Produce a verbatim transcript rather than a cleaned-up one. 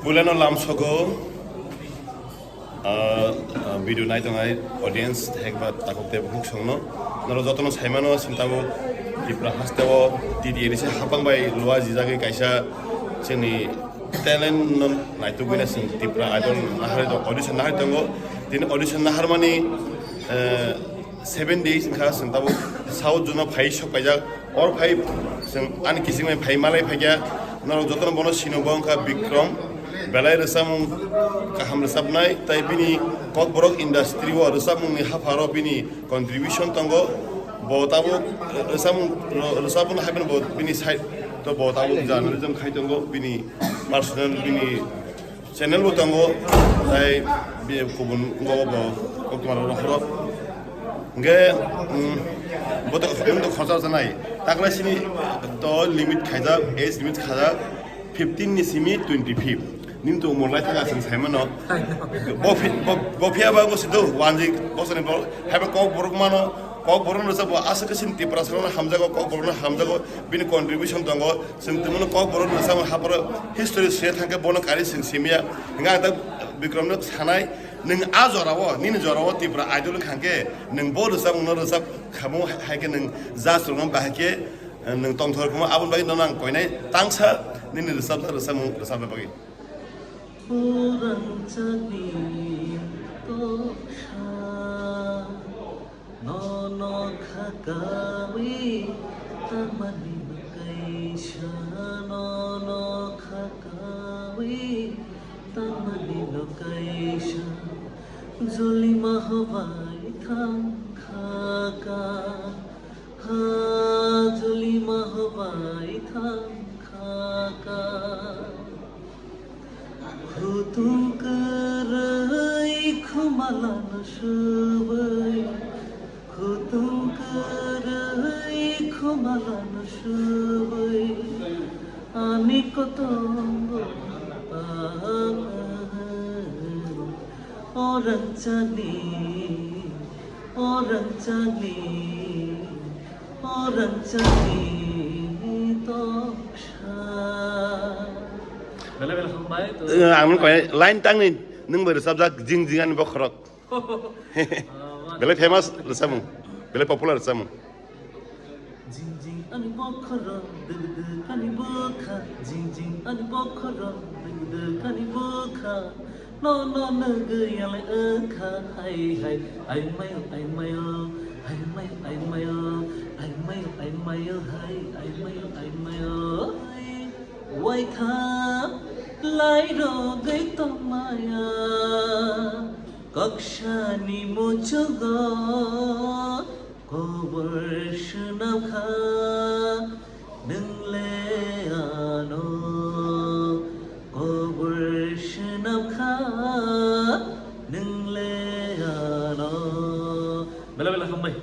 Bulano lamsogo, ah, ah, video naitongnai audience, hekba takhuk tei bukhuk songno. Norok jotono saimano, sini tabuk Tripura hasteo T T A D C hapang bai lua jijagwi kaisa chini talent no naitugwina chwng Tripura Idol nahari tongo, audition nahari tongo. Tini audition naharmani, eh, seven days wngkha, chwng tabuk South Zone o phai sok paijak. Or phai chwng ani kiching bai phai malai phaikha, norok jotono bono sino, bo wngkha Bikram belai rwchapmung kaham rwchapnai, tai bini Kokborok industry o rwchapmungni hapharo bini contribution tongo. Bo tabuk rwchapmung, rwchapmung hai phano bo bini side to bo tabuk journalism khai tongo, bini personal bini channel bo tongo, tai bini kubun wngkha bo koktwma rok rohoro. Hwnkhe, um, bo to, bo to khorcha rwchanai. Takla sini to limit khaijak, age limit khaijak fifteen ni simi twenty five. Nini to umor lai thang aswk saimano. Bo phi-, bo, bo phiya ba bo sido wanjik bosoni bo, haiba Kokborok mano, Kokborok no sabo aswk khe sini Tiprasa no hamjago, Kokborok no hamjago, bini contribution tongo. Chwng tongmano Kokborok no samo haporo history se thangkhe bono kari chwng simiya. Hingkhe ang ta Bikram no sanai, nwng a jorao, nini jorao Tipra Idol khangkhe, nwng bo rwchapmung no rwchap khamu, hai khe nwng judge rok no bahai khe, nwng tongthor khamo, aboni bagwi nono ang koinai tangsa nini rwchapjak rwchapmung rwchapna bagwi. Purang chani toksa. Nono khakawi tamani no kaisa, nono khakawi tamani no kaisa. Jolima hobai thang khaka, ha, jolima hobai thang khaka. Khutung kwrwi khumalano subwi, khutung kwrwi khumalano subwi, ani kotongo pahar, o rangchakni, o rangchakni, o rangchakni toksa. Belai belai hambai to. Eh, ang nung koi line tangni nung bai rwchapjak jing jing ani bokhorok. Belai famous rwchapmung. Belai popular rwchapmung. Jing jing ani bokhorok, dug dug ani bwkha. Jing jing ani bokhorok, dug dug ani bwkha. No no nugwi yalai wngkha, hai hai, ai mayo, ai mayo, ai mayo, ai mayo, ai mayo, ai mayo, hai, ai mayo, ai mayo. Waitha lairogwi tongmaya, kaksani muchugo kobor swnamkha, nwngle ano kobor swnamkha, nwngle ano. Bela bela hambai.